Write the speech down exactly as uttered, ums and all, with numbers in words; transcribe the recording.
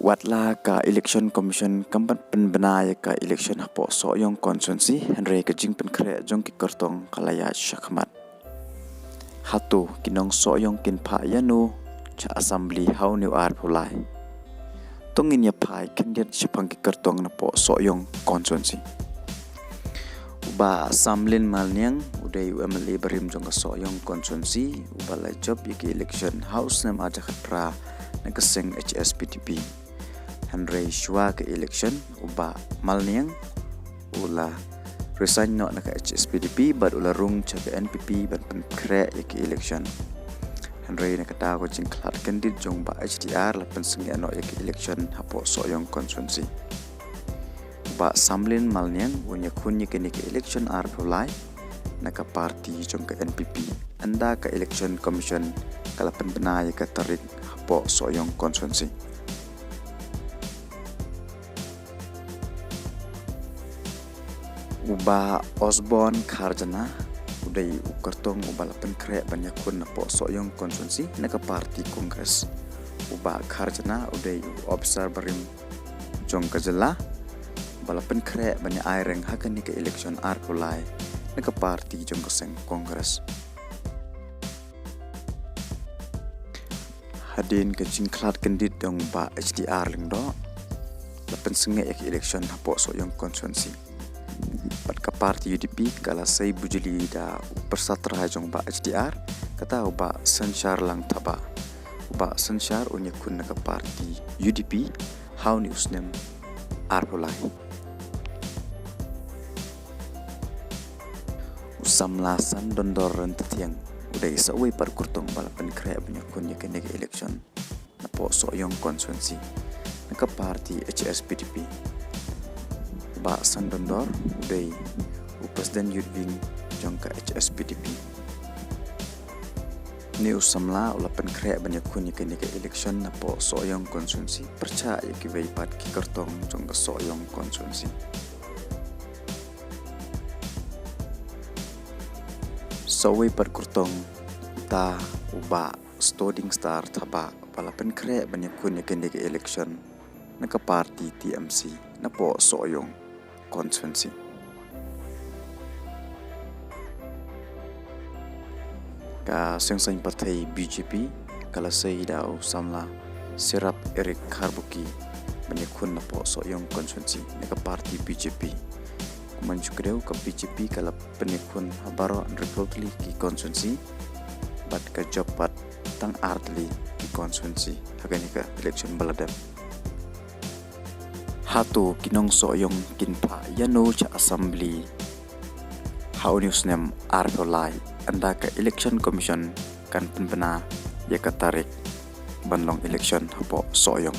Watla ka Election Commission kam pat pynbna ïa ka election hapoh Sohiong constituency, hynrei ka jingpynkhreh jong ki kyrtong ka la ïaid shakhmat. Hato ki nong Sohiong kin phah ïano sha Assembly ha une u arphew lai? To ngin ïa phai khyndiat shaphang ki kyrtong napoh Sohiong constituency. U Bah Samlin Malniang u dei u M L A barim jong ka Sohiong constituency, uba la jop ïa ki election ha u snem ar hajar khatphra na ka seng H S P D P. Hynrei shuwa ka election, u Bah Malniang u la resign noh na ka H S P D P bad u la rung sha ka N P P ban pynkhreh ïa ka election. Hynrei na kata ka jingkhlad kyndit jong Bah H D R la pynsangeh noh ïa ka election hapoh Sohiong constituency. U Bah Samlin Malniang un ïakhun ïa kane ka election arphew lai na ka party jong ka N P P, ynda ka Election Commission ka la pynbna ïa ka tarik hapoh Sohiong constituency. U Bah Osborne Kharjana u dei u kyrtong uba la pynkhreh ban ïakhun napoh Sohiong constituency na ka party Congress. U Bah Kharjana u dei u ophisar barim jong ka jylla uba la pynkhreh ban ïa aireng ha kane ka election arphew lai na ka party jong ka seng Congress. Hadien ka jingkhlad kyndit jong Bah H D R Lyngdoh, la pynsangeh ïa ka election hapoh Sohiong constituency. Bad ka party U D P ka la sei bujli da u pyrsa trai jong Bah H D R, kata u Bah Synshar Langthaba. U Bah Synshar un ïakhun na ka party U D P ha une u snem arphew lai. U samla Sandondor Ryntathiang u dei sa uwei pat u kyrtong uba la pynkhreh ban ïakhun ïa kane ka election napoh Sohiong constituency na ka party H S P D P. U Bah Sandondor u dei u president youth wing jong ka H S P D P. Une u samla u la pynkhreh ban ïakhun ïa kane ka election napoh Sohiong constituency pyrshah ïa kiwei pat ki kyrtong jong ka Sohiong constituency. Sa uwei pat u kyrtong uta u Bah Stodingstar Thabah uba la pynkhreh ban ïakhun ïa kane ka election na ka party T M C napoh Sohiong constituency. Ka Seng Saiñ Pyrthei B J P ka la sei da u samla Sirap Eric Kharbuki ban ïakhun napoh Sohiong constituency na ka party B J P. Kumjuh ka dei ka B J P ka la pynïakhun ha baroh hynriewphew tylli ki constituency bad ka jop pat tang ar tylli ki constituency ha kane ka election ba la dep. Hato ki nong Sohiong kin phah ïano sha Assembly ha une u snem arphew lai, ynda ka Election Commission kan pynbna ïa ka tarik ban long election hapoh Sohiong?